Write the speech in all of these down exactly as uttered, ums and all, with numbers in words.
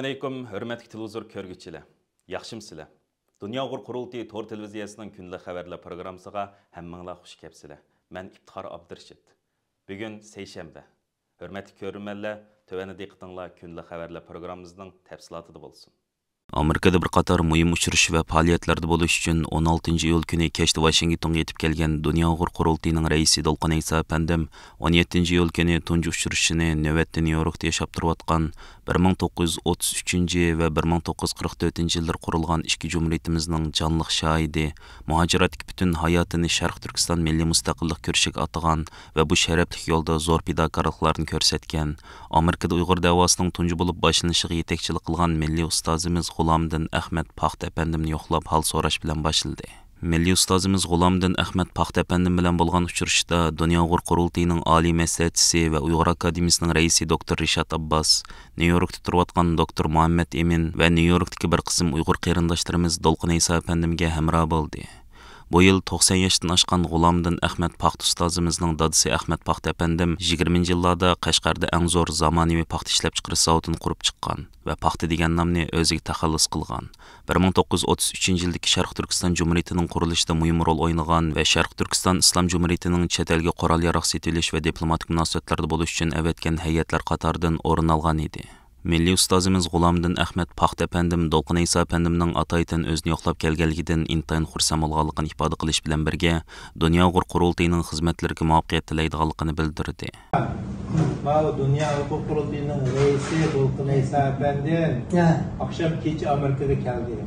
ئەسسالامۇئەلەيكۇم، ھۆرمەتلىك تېلېۋىزور كۆرگۈچىلەر. ياخشىمۇسىلەر؟ دۇنيا ئۇيغۇر قۇرۇلتىيى تور تېلېۋىزىيەسىنىڭ كۈندىلىك خەۋەرلەر پروگراممىسىغا ھەممىڭلار خۇش كەپسىلەر. مەن ئىپتىخار ئابدۇرېشىت. بۈگۈن سەيشەنبە. ھۆرمەتلىك كۆرۈرمەنلەر، تۆۋەندە دىققىتىڭلار كۈندىلىك خەۋەرلەر پروگراممىمىزنىڭ تەپسىلاتىدا بولسۇن. ئامېرىكىدا بىر قاتار مۇھىم ئۇچرىشىش ۋە پائالىيەتلەردە بولۇش ئۈچۈن ئون ئالتىنچى ئىيۇل كۈنى كەچتە ۋاشىنگتونغا يېتىپ كەلگەن دۇنيا ئۇيغۇر قۇرۇلتىيىنىڭ رەئىسى دولقۇن ئەيسا ئەپەندىم ئون يەتتىنچى ئىيۇل كۈنى تۇنجى ئۇچرىشىشىنى نۆۋەتتە نيۇ يوركتا ياشاپ تۇرۇۋاتقان بىر مىڭ توققۇز يۈز ئوتتۇز ئۈچىنچى ۋە بىر مىڭ توققۇز يۈز قىرىق تۆتىنچى يىللىرى قۇرۇلغان ئىككى جۇمھۇرىيىتىمىزنىڭ جانلىق شاھىدى، مۇھاجىرەتتىكى پۈتۈن ھاياتىنى شەرقىي تۈركىستان مىللىي مۇستەقىللىق كۈرىشىگە ئاتىغان ۋە بۇ شەرەپلىك يولدا زور پىداكارلىقلارنى كۆرسەتكەن، ئامېرىكىدا ئۇيغۇر دەۋاسىنىڭ تۇنجى بولۇپ باشلىنىشىغا يېتەكچىلىك قىلغان مىللىي ئۇستازىمىز غۇلامىدىن ئەخمەت پاختا ئەپەندىمنى يوقلاپ ھال سوراش بىلەن باشلىدى. مىللىي ئۇستازىمىز غۇلامىدىن ئەخمەت پاختا ئەپەندىم بىلەن بولغان ئۇچرىشىشتا دۇنيا ئۇيغۇر قۇرۇلتىيىنىڭ ئالىي مەسلىھەتچىسى ۋە ئۇيغۇر ئاكادېمىيىسىنىڭ رەئىسى دوكتور رىشات ئابباس، نيۇ يوركتا تۇرۇۋاتقان دوكتور مۇھەممەت ئىمىن ۋە نيۇ يوركتىكى بىر قىسىم ئۇيغۇر قېرىنداشلىرىمىز دولقۇن ئەيسا ئەپەندىمگە ھەمراھ بولدى. بۇ يىل توقسان ياشتىن ئاشقان غۇلامىدىن ئەخمەت پاختا ئۇستازىمىزنىڭ دادىسى ئەخمەت پاختا ئەپەندىم يىگىرمىنچى يىللاردا قەشقەردە ئەڭ زور زامانىۋى پاختا ئىشلەپچىقىرىش زاۋۇتىنى قۇرۇپ چىققان ۋە پاختا دېگەن نامنى ئۆزىگە تەخەللۇس قىلغان. بىر مىڭ توققۇز يۈز ئوتتۇز ئۈچىنچى يىلدىكى شەرقىي تۈركىستان جۇمھۇرىيىتىنىڭ قۇرۇلۇشىدا مۇھىم رول ئوينىغان ۋە شەرقىي تۈركىستان ئىسلام جۇمھۇرىيىتىنىڭ چەت ئەلگە قورال ياراغ سېتىۋېلىش ۋە دىپلوماتىك مۇناسىۋەتلەردە بولۇش ئۈچۈن ئەۋەتكەن ھەيئەتلەر قاتارىدىن ئورۇن ئالغان ئىدى. مىللىي ئۇستازىمىز غۇلامىدىن ئەخمەت پاختا ئەپەندىم دولقۇن ئەيسا ئەپەندىمنىڭ ئاتايىتەن ئۆزىنى يوقلاپ كەلگەنلىكىدىن ئىنتايىن خۇرسەن بولغانلىقىنى ئىپادە قىلىش بىلەن بىرگە، دۇنيا ئۇيغۇر قۇرۇلتىيىنىڭ خىزمەتلىرىگە مۇۋەپپەقىيەت تىلەيدىغانلىقىنى بىلدۈردى. ماۋۇ دۇنيا ئۇيغۇر قۇرۇلتىيىنىڭ رەئىسى دولقۇن ئەيسا ئەپەندىم ھە. ئاخشام كېچە ئامېرىكىغا كەلدى.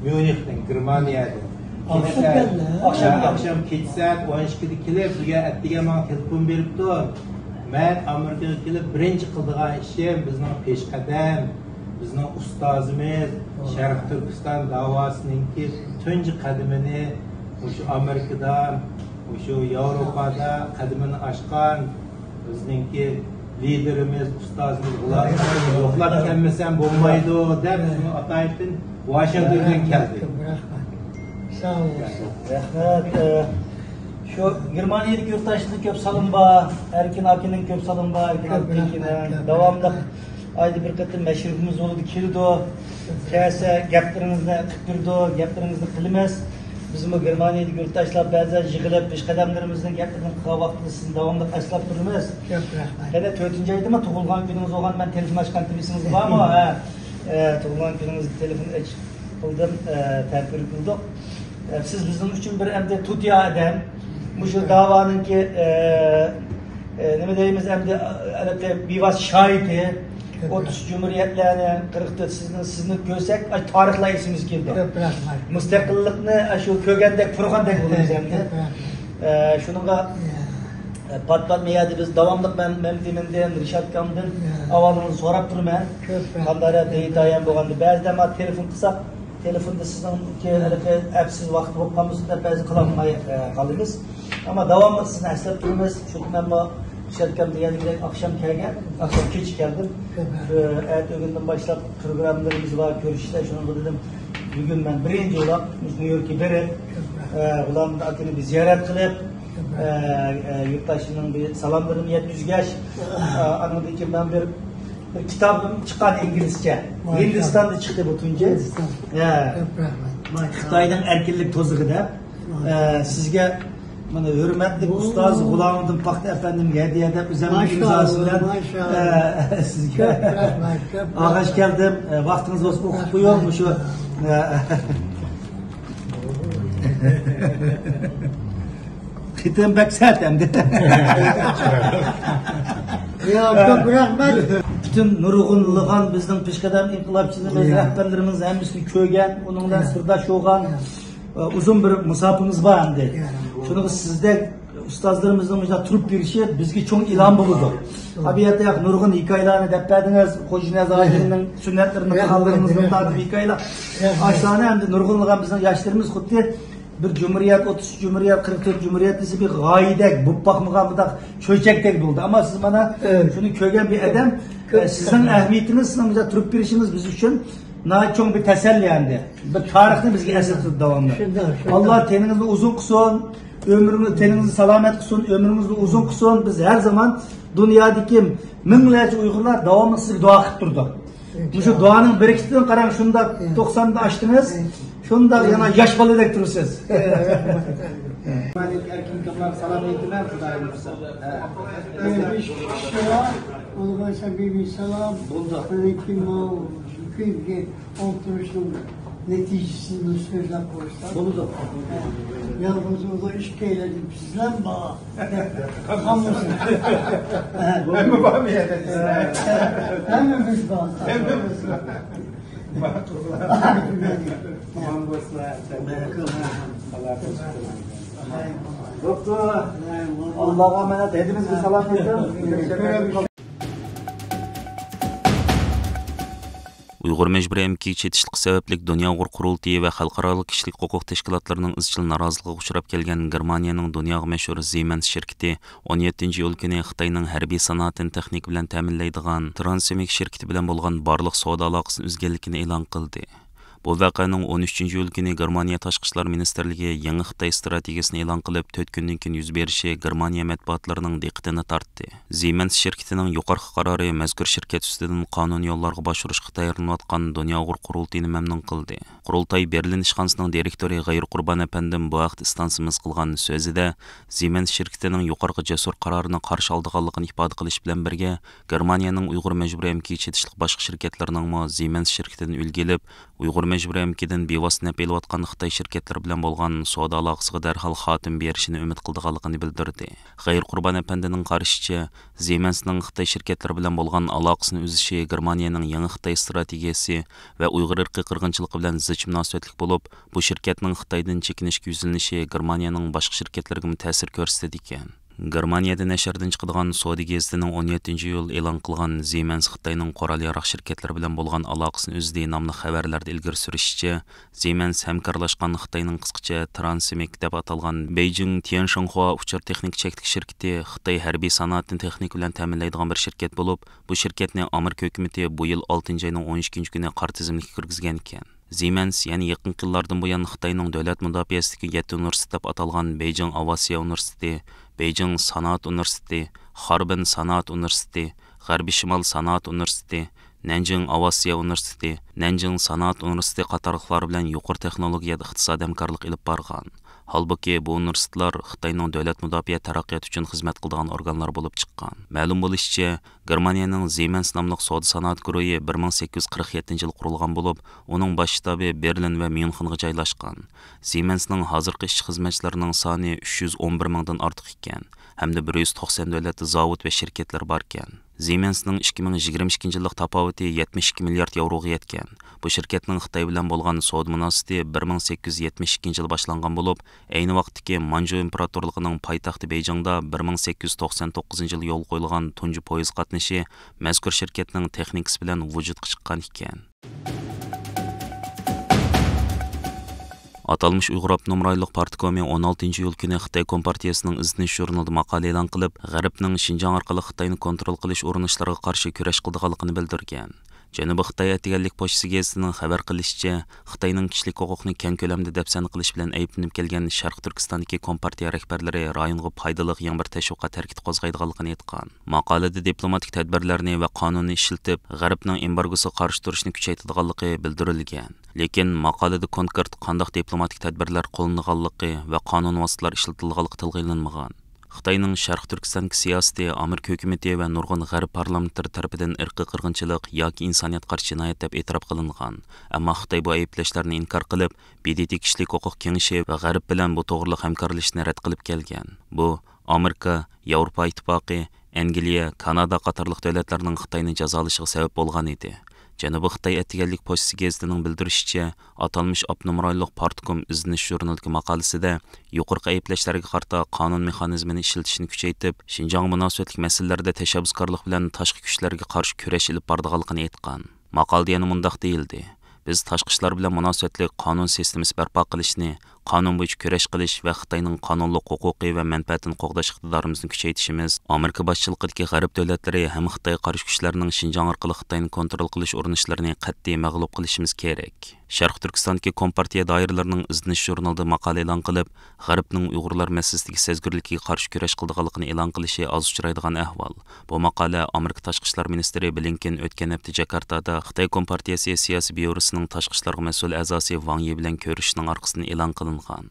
ميۇنختىن، گېرمانىيەدىن. ئاخشام كېچە سائەت، كەلدى، ھە؟ ئاخشام، ئاخشام كېچە سائەت ئون ئىككىدە كېلىپ، بىزگە ئەتىگەن ماڭا تېلېفون بېرىپتۇ. مەن ئامېرىكىغا كېلىپ، بىرىنچى قىلىدىغان ئىشىم بىزنىڭ پېشقەدەم، بىزنىڭ ئۇستازىمىز، شەرقىي تۈركىستان داۋاسىنىڭكى تۇنجى قەدىمىنى مۇشۇ ئامېرىكىدا، مۇشۇ ياۋروپادا قەدىمىنى ئاچقان بىزنىڭكى لىدېرىمىز، ئۇستازىمىز غۇلامىدىن يوقلاپ كەلمىسەم بولمايدۇ، دەپ شۇنى ئاتايىتىن ۋاشىنگتوندىن كەلدى. رەھمەت. ساغ بولسۇن. رەھمەت. ئە، شۇ گېرمانىيەدىكى يۇرتداشلىرىدىن كۆپ سالام بار، ئەركىن ئاكىنىڭ كۆپ سالام بار، ئەركىن كۆپ ئاكىنىڭ رەھمەت، كۆپ داۋاملىق رەھمەت. ئايدا بىر قېتىم مەشرىپىمىز بولىدۇ، كېلىدۇ. كەلسە گەپلىرىڭىزنى قىلىپ بېرىدۇ، گەپلىرىڭىزنى قىلىمىز. بىزمۇ گېرمانىيەدىكى يۇرتداشلار بەزىدە يىغىلىپ، پېشقەدەملىرىمىزنىڭ گەپلىرىنى قىلغان ۋاقتىدا سىزنى داۋاملىق ئەسلەپ تۇرىمىز. كۆپ رەھمەت. يەنە تۆتىنچى ئايدىمۇ تۇغۇلغان كۈنىڭىز بولغان، مەن تېلېفون ئاچقان تېلېفونىڭىز بارمۇ؟ ھە. ئە، تۇغۇلغان كۈنىڭىزگە تېلېفون ئېچىپ قىلدىم، ئە، تەبرىك قىلدۇق. ئە، سىز بىزنىڭ ئۈچۈن بىر ئەمدى تۇتىيا ئادەم. مۇشۇ داۋانىڭكى، ئە، ئە، نېمە دەيمىز ئەمدى، ئە، ھېلىقى بىۋاسىتە شاھىتى. كۆپ ئوتتۇز رەھمەت. جۇمھۇرىيەتلەرنى، قىرىق تۆت سىزنى، سىزنى كۆرسەك، ئاي، تارىخلار ئېسىمىزگە كېلىدۇ. كۆپ رەھمەت. مۇستەقىللىقنى، ئە، شۇ كۆرگەندەك، تۇرغاندەك بولىمىز ئەمدى. كۆپ رەھمەت. ئە، شۇنىڭغا، يا. ئە، پات-پات مەيەدە بىز داۋاملىق مەن، مەمتىمىندىن، رىشات كامدىن يا. ئەھۋالىڭىزنى سوراپ تۇرىمەن. كۆپ رەھمەت. قانداق دەيتايەن بولغاندا، بەزىدە ما تېلېفون قىلساق، تېلېفوندا سىزنىڭكى ھېلىقى ئەپسىز ۋاقتى بولۇپ قالمىسۇن دەپ بەزى قىلالماي، ئە، قالىمىز. ئەمما داۋاملىق سىزنى ئەسلەپ تۇرىمىز. چۈنكى مەنمۇ شەركەم دېگەندەك ئاخشام كەلگەن، ئاخشام كېچە كەلدىم. شۇ ئەتە ئۆگۈندىن باشلاپ پروگراممىلىرىمىز بار، كۆرۈشۈشلەر. شۇنىڭغا دېدىم، بۈگۈن مەن بىرىنچى بولاپ مۇشۇ نيۇ يوركقا بېرىپ، ئە، غۇلامىدىن ئاكىنى بىر زىيارەت قىلىپ، ئە، ئە، يۇرتداشلىرىنىڭ بىر سالاملىرىنى يەتكۈزگەچ، ئە، ئانىڭدىن كېيىن مەن بىر بىر كىتابىم چىققان ئىنگلىزچە. ماشائاللاھ. ھىندىستاندا چىقتى بۇ تۇنجى. ھىندىستان. ھە. كۆپ رەھمەت. ماشائاللاھ. خىتاينىڭ ئەركىنلىك توزىقى دەپ. ماشائاللاھ. ئە، سىزگە مانا ھۆرمەتلىك ئۇستاز غۇلامىدىن پاختا ئەپەندىمگە ھەدىيە دەپ ئۆزۈمنىڭ ئىمزاسى بىلەن، ماشائاللاھ. ئە، سىزگە كۆپ رەھمەت، كۆپ ئالغاش رەھمەت. كەلدىم. ئە، ۋاقتىڭىز بولسا ئوقۇپ قويۇڭ مۇشۇ. ئە، قېتىم بەك سەت ئەمدى. يا، كۆپ رەھمەت. پۈتۈن نۇرغۇنلىغان بىزنىڭ پېشقەدەم ئىنقىلابچىلىرىمىز، يا. رەھبەرلىرىمىز ھەممىسىنى كۆرگەن، ئۇنىڭ بىلەن يا. سىرداش بولغان، يا. ئۇ، ئۇزۇن بىر مۇساپىمىز بار ئەمدى. يا. شۇنىڭغا سىزدەك ئۇستازلىرىمىزنىڭ مۇشۇنداق تۇرۇپ بېرىشى بىزگە چوڭ ئىلھام بولىدۇ. يا. ئابىيەتتە نۇرغۇن ھېكايىلەرنى دەپ بەردىڭىز، خوجانىياز ھاجىنىڭ سۈننەتلىرىنى يا. قىلغانلىرىڭىزدىن يا. تارتىپ ھېكايىلەر. يا. ئاشۇلارنى ئەمدى نۇرغۇنلىغان بىزنىڭ ياشلىرىمىز خۇددى بىر جۇمھۇرىيەت، ئوتتۇز جۇمھۇرىيەت، قىرىق تۆت جۇمھۇرىيەت دېسە، بىر غايىدەك، بولۇپ باقمىغان بۇنداق چۆچەكتەك بولدى. ئەمما سىز مانا ئەي. شۇنى كۆرگەن بىر ئادەم، كۆپ ئە، سىزنىڭ ساغ بول. ئەھمىيىتىڭىز، سىزنىڭ بىزدە تۇرۇپ بېرىشىڭىز بىز ئۈچۈن ناھايىتى چوڭ بىر تەسەللى ئەمدى. بىر تارىخنى بىزگە ئەسلىتىدۇ داۋاملىق. شۇنداق، شۇنداق. ئاللا تېنىڭىزنى ئۇزۇن قىلسۇن، ئۆمرىڭىز، تېنىڭىزنى سالامەت قىلسۇن، ئۆمرىڭىزنى ئۇزۇن قىلسۇن. بىز ھەر زامان دۇنيادىكى مىڭلارچە ئۇيغۇرلار داۋاملىق سىزگە دۇئا قىلىپ تۇرىدۇ. مۇشۇ دۇئانىڭ بەرىكىتىدىن قاراڭ، شۇنداق توقساندا ئاشتىڭىز، شۇنداق يەنە ياش بالىدەك تۇرىسىز. ئەركىن ئاكاملارغا سالام ئېيتىمەن، خۇدايىم بۇيرۇسا. ئۈچ كىشى بار، ئۇلارغا سەمىمىي سالام. بولدى. ئاندىن كېيىن ماۋۇ كۈنگە ئولتۇرۇشنىڭ نەتىجىسىنى سۆزلەپ قويسا. بولىدۇ. يالغۇز ئۇلار ئىككىيلەن بىزلەن بار. ھەممىسى. ھەممە بارمۇ يەردە؟ ھەممىمىز بار. ھەممىمىز بار. ماقۇل. ئامان بولسىلا. دوكتور، ئاللاغا ئامانەت، ھەممىمىزگە سالام ئېيتىڭ. ئۇيغۇر مەجبۇرىي ئەمگىكىگە چېتىشلىقى سەۋەبلىك دۇنيا ئۇيغۇر قۇرۇلتىيى ۋە خەلقئارالىق كىشىلىك ھوقۇق تەشكىلاتلىرىنىڭ ئىزچىل نارازىلىقىغا ئۇچراپ كەلگەن گېرمانىيەنىڭ دۇنياغا مەشھۇر زىمەنس شىركىتى ئون يەتتىنچى ئىيۇل كۈنى خىتاينىڭ ھەربىي سانائىتىنى تېخنىكا بىلەن تەمىنلەيدىغان ترانسمېك شىركىتى بىلەن بولغان بارلىق سودا ئالاقىسىنى ئۈزگەنلىكىنى ئېلان قىلدى. بۇ ۋەقەنىڭ ئون ئۈچىنچى ئىيۇل كۈنى گېرمانىيە تاشقى ئىشلار مىنىستىرلىكى يېڭى خىتاي ئىستراتېگىيىسىنى ئېلان قىلىپ، تۆت كۈندىن كېيىن يۈز بېرىشى گېرمانىيە مەتبۇئاتلىرىنىڭ دىققىتىنى تارتتى. زىمەنس شىركىتىنىڭ يۇقىرىقى قارارى مەزكۇر شىركەت ئۈستىدىن قانۇنىي يوللارغا باشۋۇرۇشقا تەييارلىنىۋاتقان دۇنيا ئۇيغۇر قۇرۇلتىيىنى مەمنۇن قىلدى. قۇرۇلتاي بېرلىن ئىشخانىسىنىڭ دىرېكتورى غەيرى قۇربان ئەپەندىم بۇ ھەقتە ئىستانسىمىزغا قىلغان سۆزىدە، زىمەنس شىركىتىنىڭ يۇقىرىقى جەسۇر قارارىنى قارشى ئالىدىغانلىقىنى ئىپادە قىلىش بىلەن بىرگە، گېرمانىيەنىڭ ئۇيغۇر مەجبۇرىي ئەمگىكىگە چېتىشلىق باشقا شىركەتلىرىنىڭمۇ زىمەنس شىركىتىدىن ئۈلگە ئېلىپ، ئۇيغۇر مەجبۇرىي ئەمگىكىدىن بىۋاسىتە نەپ ئېلىۋاتقان خىتاي شىركەتلىرى بىلەن بولغان سودا ئالاقىسىغا دەرھال خاتىمە بېرىشىنى ئۈمىد قىلىدىغانلىقىنى بىلدۈردى. غەيرى قۇربان ئەپەندىنىڭ قارىشىچە، زىمەنسنىڭ خىتاي شىركەتلىرى بىلەن بولغان ئالاقىسىنى ئۈزۈشى گېرمانىيەنىڭ يېڭى خىتاي ئىستراتېگىيەسى ۋە ئۇيغۇر ئىرقىي قىرغىنچىلىقى بىلەن زىچ مۇناسىۋەتلىك بولۇپ، بۇ شىركەتنىڭ خىتايدىن چېكىنىشكە يۈزلىنىشى گېرمانىيەنىڭ باشقا شىركەتلىرىگىمۇ تەسىر كۆرسىتىدىكەن. گېرمانىيەدە نەشردىن چىقىدىغان سودا گېزىتىنىڭ ئون يەتتىنچى ئىيۇل ئېلان قىلغان زىمەنس خىتاينىڭ قورال ياراغ شىركەتلىرى بىلەن بولغان ئالاقىسىنى ئۈزدى ناملىق خەۋەرلەردە ئىلگىرى سۈرۈشىچە، زىمەنس ھەمكارلاشقان خىتاينىڭ قىسقىچە ترانسمېك دەپ ئاتالغان بېيجىڭ تيەنشىڭخۇا ئۇچۇر تېخنىكا چەكلىك شىركىتى خىتاي ھەربىي سانائىتىنى تېخنىكا بىلەن تەمىنلەيدىغان بىر شىركەت بولۇپ، بۇ شىركەتنى ئامېرىكا ھۆكۈمىتى بۇ يىل ئالتىنچى ئاينىڭ ئون ئىككىنچى كۈنى قارا تىزىملىككە كىرگۈزگەنىكەن. زىمەنس يەنە يېقىنقى يىللاردىن بۇيان خىتاينىڭ دۆلەت مۇداپىئەسىدىكى يەتتە ئۇنىۋېرسىتېت دەپ ئاتالغان بېيجىڭ ئاۋىئاتسىيە ئۇنىۋېرسىتېتى، بېيجىڭ سانائەت ئۇنىۋېرسىتېتى، خاربىن سانائەت ئۇنىۋېرسىتېتى، غەربىي شىمال سانائەت ئۇنىۋېرسىتېتى، نەنجىڭ ئاۋىئاتسىيە ئۇنىۋېرسىتېتى، نەنجىڭ سانائەت ئۇنىۋېرسىتېتى قاتارلىقلار بىلەن يۇقىرى تېخنولوگىيەدە ئىقتىسادىي ھەمكارلىق ئېلىپ بارغان. ھالبۇكى، بۇ ئۇنىۋېرسىتېتلار خىتاينىڭ دۆلەت مۇداپىئە تەرەققىياتى ئۈچۈن خىزمەت قىلىدىغان ئورگانلار بولۇپ چىققان. مەلۇم بولۇشىچە، گېرمانىيەنىڭ زىمەنس ناملىق سودا سانائەت گۇرۇھى بىر مىڭ سەككىز يۈز قىرىق يەتتىنچى يىلى قۇرۇلغان بولۇپ، ئۇنىڭ باش شتابى بېرلىن ۋە ميۇنخېنغا جايلاشقان. زىمەنسنىڭ ھازىرقى ئىشچى خىزمەتچىلىرىنىڭ سانى ئۈچ يۈز ئون بىر مىڭدىن ئارتۇق ئىكەن ھەمدە بىر يۈز توقسان دۆلەتتە زاۋۇت ۋە شىركەتلەر باركەن. زىمەنسنىڭ ئىككى مىڭ يىگىرمە ئىككىنچى يىللىق تاپاۋىتى يەتمىش ئىككى مىليارد ياۋروغا يەتكەن. بۇ شىركەتنىڭ خىتاي بىلەن بولغان سودا مۇناسىۋىتى بىر مىڭ سەككىز يۈز يەتمىش ئىككىنچى يىلى باشلانغان بولۇپ، ئەينى ۋاقىتتىكى مانجۇ ئىمپېراتورلۇقىنىڭ پايتەختى بېيجىڭدا بىر مىڭ سەككىز يۈز توقسان توققۇزىنچى يىلى يولغا قويۇلغان تۇنجى پويىز قاتنىشى مەزكۇر شىركەتنىڭ تېخنىكىسى بىلەن ۋۇجۇدقا چىققان ئىكەن. ئاتالمىش ئۇيغۇر ئاپتونوم رايونلۇق پارتكومى ئون ئالتىنچى ئىيۇل كۈنى خىتاي كومپارتىيىسىنىڭ ئىزدىنىش ژۇرنىلىدا ماقالە ئېلان قىلىپ، غەربنىڭ شىنجاڭ ئارقىلىق خىتاينى كونترول قىلىش ئۇرۇنۇشلىرىغا قارشى كۈرەش قىلىدىغانلىقىنى بىلدۈرگەن. جەنۇبىي خىتاي ئەتىگەنلىك پوچتىسى گېزىتىنىڭ خەۋەر قىلىشىچە، خىتاينىڭ كىشىلىك ھوقۇقنى كەڭ كۆلەمدە دەپسەندە قىلىش بىلەن ئەيىبلىنىپ كەلگەن شەرقىي تۈركىستاندىكى كومپارتىيە رەھبەرلىرى رايونغا پايدىلىق يېڭى بىر تەشۋىقات ھەرىكىتى قوزغايدىغانلىقىنى ئېيتقان. ماقالىدە دىپلوماتىك تەدبىرلەرنى ۋە قانۇننى ئىشلىتىپ، غەربنىڭ ئېمبارگوسىغا قارشى تۇرۇشنى كۈچەيتىدىغانلىقى بىلدۈرۈلگەن. لېكىن ماقالىدە كونكرېت قانداق دىپلوماتىك تەدبىرلەر قوللىنىدىغانلىقى ۋە قانۇن ۋاسىتىلەر ئىشلىتىلىدىغانلىقى تىلغا ئېلىنمىغان. خىتاينىڭ شەرقىي تۈركىستاندىكى سىياسىتى ئامېرىكا ھۆكۈمىتى ۋە نۇرغۇن غەرب پارلامېنتلىرى تەرىپىدىن ئىرقىي قىرغىنچىلىق ياكى ئىنسانىيەتكە قارشى جىنايەت دەپ ئېتىراپ قىلىنغان. ئەمما خىتاي بۇ ئەيىبلەشلەرنى ئىنكار قىلىپ، ب د ت كىشىلىك ھوقۇق كېڭىشى ۋە غەرب بىلەن بۇ توغرىلىق ھەمكارلىشىشنى رەت قىلىپ كەلگەن. بۇ ئامېرىكا، ياۋروپا ئىتتىپاقى، ئەنگلىيە، كانادا قاتارلىق دۆلەتلەرنىڭ خىتاينى جازالىشىغا سەۋەب بولغان ئىدى. جەنۇبىي خىتاي ئەتىگەنلىك پوچتىسى گېزىتىنىڭ بىلدۈرۈشىچە، ئاتالمىش ئاپتونوم رايونلۇق پارتكوم ئىزدىنىش ژۇرنىلىدىكى ماقالىسىدە، يۇقىرىقى ئەيىبلەشلەرگە قارىتا قانۇن مېخانىزمىنى ئىشلىتىشنى كۈچەيتىپ، شىنجاڭغا مۇناسىۋەتلىك مەسىلىلەردە تەشەببۇسكارلىق بىلەن تاشقى كۈچلەرگە قارشى كۈرەش ئېلىپ بارىدىغانلىقىنى ئېيتقان. ماقالىدە يەنە مۇنداق دېيىلدى: «بىز تاشقى ئىشلار بىلەن مۇناسىۋەتلىك قانۇن سىستېمىسى بەرپا قىلىشنى، قانۇن بويىچە كۈرەش قىلىش ۋە خىتاينىڭ قانۇنلۇق ھوقۇقى ۋە مەنپەئەتىنى قوغداش ئىقتىدارىمىزنى كۈچەيتىشىمىز، ئامېرىكا باشچىلىقىدىكى غەرب دۆلەتلىرى ھەم خىتايغا قارشى كۈچلەرنىڭ شىنجاڭ ئارقىلىق خىتاينى كونترول قىلىش ئۇرۇنۇشلىرىنى قەتئىي مەغلۇپ قىلىشىمىز كېرەك.» شەرقىي تۈركىستاندىكى كومپارتىيە دائىرىلىرىنىڭ ئىزدىنىش ژۇرنىلىدا ماقالە ئېلان قىلىپ، غەربنىڭ ئۇيغۇرلار مەسىلىسىدىكى سەزگۈرلۈكىگە قارشى كۈرەش قىلىدىغانلىقىنى ئېلان قىلىشى ئاز ئۇچرايدىغان ئەھۋال. بۇ ماقالە ئامېرىكا تاشقى ئىشلار مىنىستىرى بلىنكېن ئۆتكەن ھەپتە جاكارتادا خىتاي كومپارتىيىسى سىياسىي بيۇروسىنىڭ تاشقى ئىشلارغا مەسئۇل ئەزاسى ۋاڭ يى بىلەن كۆرۈشۈشىنىڭ ئارقىسىدىن ئېلان قىلىنغان.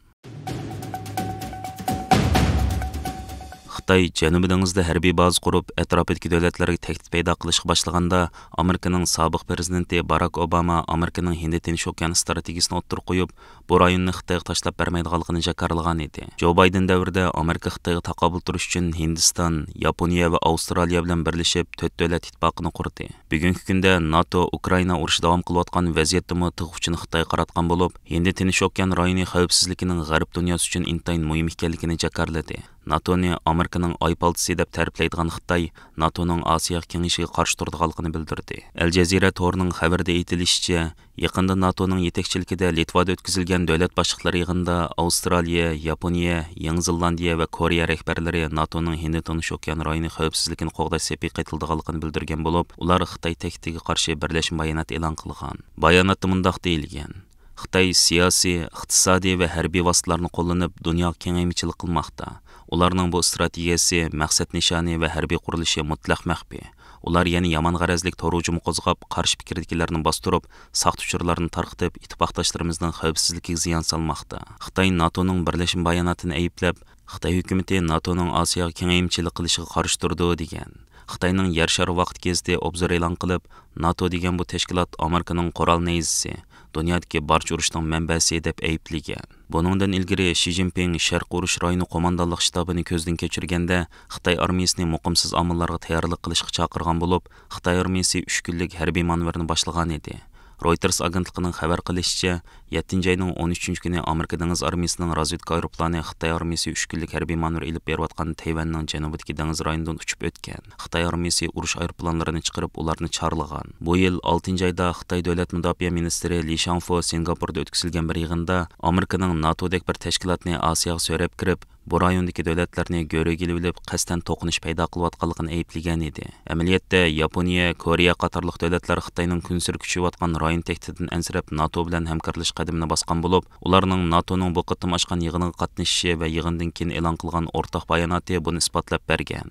خىتاي جەنۇبىي دېڭىزدا ھەربىي بازا قۇرۇپ، ئەتراپىدىكى دۆلەتلەرگە تەھدىت پەيدا قىلىشقا باشلىغاندا، ئامېرىكىنىڭ سابىق پىرېزىدېنتى باراك ئوباما ئامېرىكىنىڭ ھىندى تىنچ ئوكيان ئىستراتېگىيىسىنى ئوتتۇرىغا قويۇپ، بۇ رايوننى خىتايغا تاشلاپ بەرمەيدىغانلىقىنى جاكارلىغان ئىدى. جو بايدېن دەۋرىدە ئامېرىكا خىتايغا تاقابىل تۇرۇش ئۈچۈن ھىندىستان، ياپونىيە ۋە ئاۋسترالىيە بىلەن بىرلىشىپ تۆت دۆلەت ئىتتىپاقىنى قۇردى. بۈگۈنكى كۈندە ناتو ئۇكرائىنا ئۇرۇشى داۋام قىلىۋاتقان ۋەزىيەتتىمۇ تىغ ئۇچىنى خىتايغا قاراتقان بولۇپ، ھىندى تىنچ ئوكيان رايونى خەۋپسىزلىكىنىڭ غەرب دۇنياسى ئۈچۈن ئىنتايىن مۇھىم ئىكەنلىكىنى جاكارلىدى. ناتونى ئامېرىكىنىڭ ئاي پالتىسى دەپ تەرىپلەيدىغان خىتاي ناتونىڭ ئاسىيا كېڭىشىگە قارشى تۇرىدىغانلىقىنى بىلدۈردى. ئەل جەزىرە تورىنىڭ خەۋىرىدە ئېيتىلىشىچە، يېقىندا ناتونىڭ يېتەكچىلىكىدە لىتۋادا ئۆتكۈزۈلگەن دۆلەت باشلىقلىرى يىغىنىدا ئاۋسترالىيە، ياپونىيە، يېڭى زېلاندىيە ۋە كورېيە رەھبەرلىرى ناتونىڭ ھىندى تىنچ ئوكيان رايونى خەۋپسىزلىكىنى قوغداش سېپىگە قېتىلىدىغانلىقىنى بىلدۈرگەن بولۇپ، ئۇلار خىتاي تەھدىتىگە قارشى بىرلەشمە بايانات ئېلان قىلغان. باياناتتا مۇنداق دېيىلگەن: خىتاي سىياسىي، ئىقتىسادىي ۋە ھەربىي ۋاسىتىلەرنى قوللىنىپ، دۇنياغا كېڭەيمىچىلىك قىلماقتا. ئۇلارنىڭ بۇ ئىستراتېگىيەسى، مەقسەت نىشانى ۋە ھەربىي قۇرۇلۇشى مۇتلەق مەخپىي. ئۇلار يەنە يامان غەرەزلىك تور ھۇجۇمى قوزغاپ، قارشى پىكىردىكىلەرنى باستۇرۇپ، ساختا ئۇچۇرلارنى تارقىتىپ، ئىتتىپاقداشلىرىمىزنىڭ خەۋپسىزلىكىگە زىيان سالماقتا. خىتاي ناتونىڭ بىرلەشمە باياناتىنى ئەيىبلەپ، خىتاي ھۆكۈمىتى ناتونىڭ ئاسىياغا كېڭەيمىچىلىك قىلىشىغا قارشى تۇرىدۇ، دېگەن. خىتاينىڭ يەر شارى ۋاقتى گېزىتى ئوبزور ئېلان قىلىپ، ناتو دېگەن بۇ تەشكىلات ئامېرىكىنىڭ قورال نەيزىسى، دۇنيادىكى بارچە ئۇرۇشنىڭ مەنبەسى دەپ ئەيىبلىگەن. بۇنىڭدىن ئىلگىرى شى جىنپىڭ شەرقىي ئۇرۇش رايونى قوماندانلىق شتابىنى كۆزدىن كەچۈرگەندە، خىتاي ئارمىيىسىنى مۇقىمسىز ئامىللارغا تەييارلىق قىلىشقا چاقىرغان بولۇپ، خىتاي ئارمىيىسى ئۈچ كۈنلۈك ھەربىي مانېۋىرنى باشلىغان ئىدى. رويتېرس ئاگېنتلىقىنىڭ خەۋەر قىلىشىچە، يەتتىنچى ئاينىڭ ئون ئۈچىنچى كۈنى ئامېرىكا دېڭىز ئارمىيىسىنىڭ رازۋېدكا ئايروپىلانى خىتاي ئارمىيىسى ئۈچ كۈنلۈك ھەربىي مانېۋىر ئېلىپ بېرىۋاتقان تەيۋەننىڭ جەنۇبىدىكى دېڭىز رايونىدىن ئۇچۇپ ئۆتكەن. خىتاي ئارمىيىسى ئۇرۇش ئايروپىلانلىرىنى چىقىرىپ، ئۇلارنى چارلىغان. بۇ يىل ئالتىنچى ئايدا خىتاي دۆلەت مۇداپىئە مىنىستىرى لى شاڭفو سىنگاپوردا ئۆتكۈزۈلگەن بىر يىغىندا ئامېرىكىنىڭ ناتودەك بىر تەشكىلاتنى ئاسىياغا سۆرەپ كىرىپ، بۇ رايوندىكى دۆلەتلەرنى گۆرۈگە ئېلىۋېلىپ، قەستەن توقۇنۇش پەيدا قىلىۋاتقانلىقىنى ئەيىبلىگەن ئىدى. ئەمەلىيەتتە، ياپونىيە، كورېيە قاتارلىق دۆلەتلەر خىتاينىڭ كۈنسېرى كۈچىيىۋاتقان رايون تەھدىتىدىن ئەنسىرەپ، ناتو بىلەن ھەمكارلىشىش قەدىمىنى باسقان بولۇپ، ئۇلارنىڭ ناتونىڭ بۇ قېتىم ئاچقان يىغىنىغا قاتنىشىشى ۋە يىغىندىن كېيىن ئېلان قىلغان ئورتاق باياناتى بۇنى ئىسپاتلاپ بەرگەن.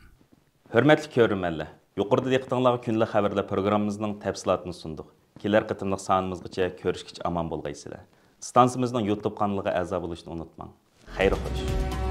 ھۆرمەتلىك كۆرۈرمەنلەر، يۇقىرىدا دىققىتىڭلارغا كۈندىلىك خەۋەرلەر پروگراممىمىزنىڭ تەپسىلاتىنى سۇندۇق. كېلەر قېتىملىق سانىمىزغىچە كۆرۈشكىچە ئامان بولغايسىلەر. ئىستانسىمىزنىڭ يۇتۇب قانىلىغا ئەزا بولۇشنى ئۇنتۇماڭ. خەير خوش.